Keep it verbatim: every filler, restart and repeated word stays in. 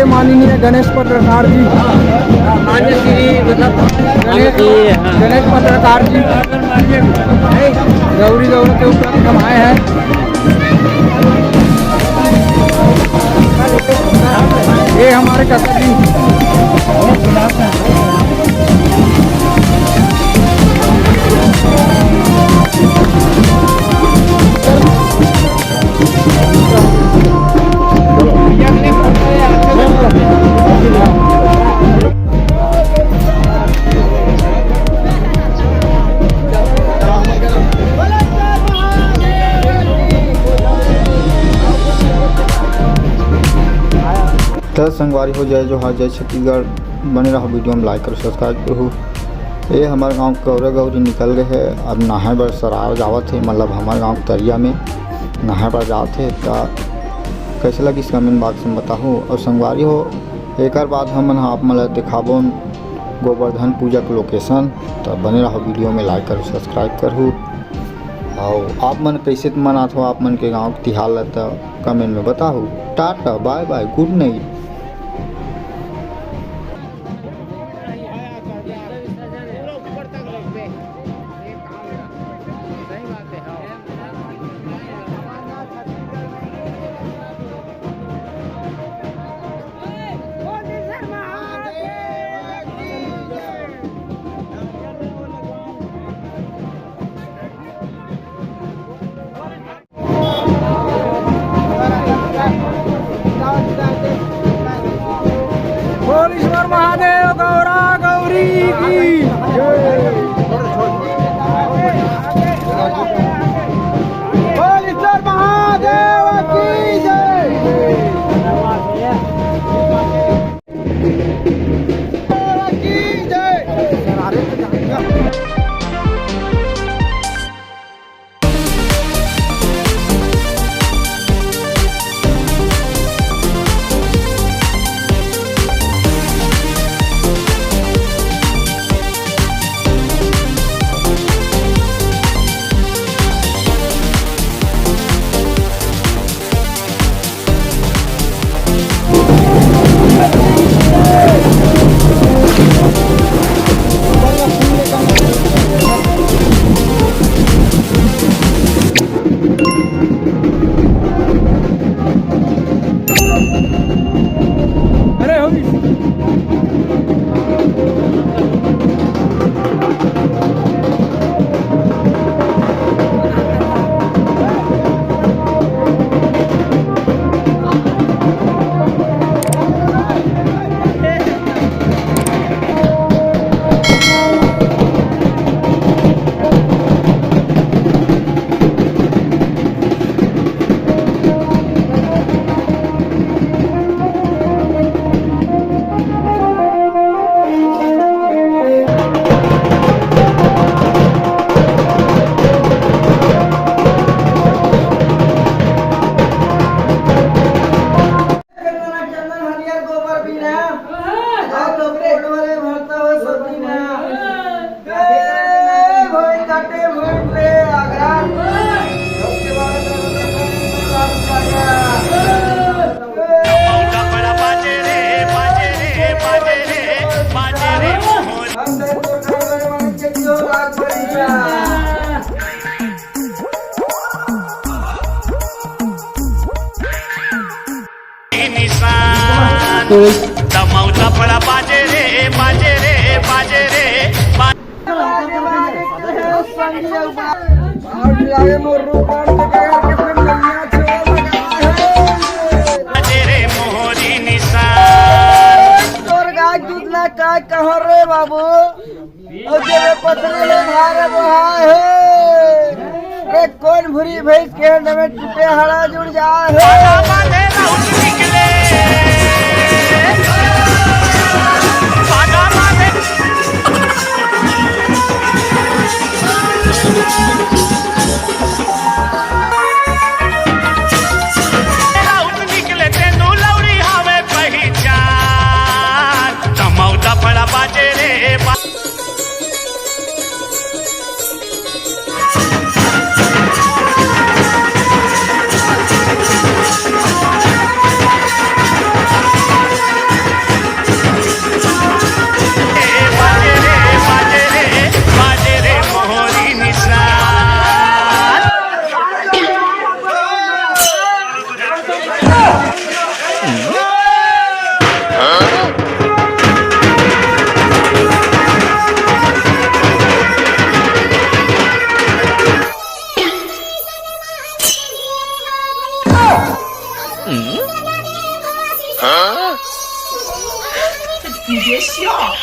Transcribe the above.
माननीय गणेश पत्रकार जी, मान्य श्री, मतलब, गणेश, मान्य श्री, हाँ। गणेश पत्रकार जी गौरी गौरा के उपलक्ष्य में आए हैं। ये हमारे काका जी। त संगवारी हो, जय जोहार, जय छत्तीसगढ़। बने रहो वीडियो में, like करो, subscribe करो। ये हमर गांव के गौरा गौरी निकल गए हे, अब नहाए बर सरार जावत हे, मतलब हमर गांव के तरिया में नहाए बर जात हे। त कैसे लगिस comment box में बताहू। और संगवारी हो, एकर बाद हमन ह आप मन ल दिखाबो गोवर्धन पूजा के location। त बने रहो वीडियो में, like करो, subscribe करो। और आप मन कैसे मनात हो आप मन के गांव के तिहार ल, त comment में बताहू। Tata, bye bye, good night। Bholeshwar Mahadev Gaura Gauri की जय। भोलेश्वर महादेव की जय। की जय। चंदन हरियर गोबर बिना, आ तो पेट भरे भरता हो सब्जी ना। ए भाई काटे भूख रे आगरा। निशान। तमौजा बड़ा बाजे रे, बाजे रे, बाजे रे, बाजे। बाजे रे मोहरी निशान। तोर गाय दूध ला का कहो रे बाबू? अउ जेमे पथरी ले भार बोहाय हे, रे कोन भुरी भैंस के डमे टूटे हड़ा जुड़ जाय हे। बाजा बाजे राउत निकले, बाजा बाजे। राउत निकले तेंदू लौड़ी हवे पहिचान, तमौजा बड़ा बाजे रे बा- 你别笑。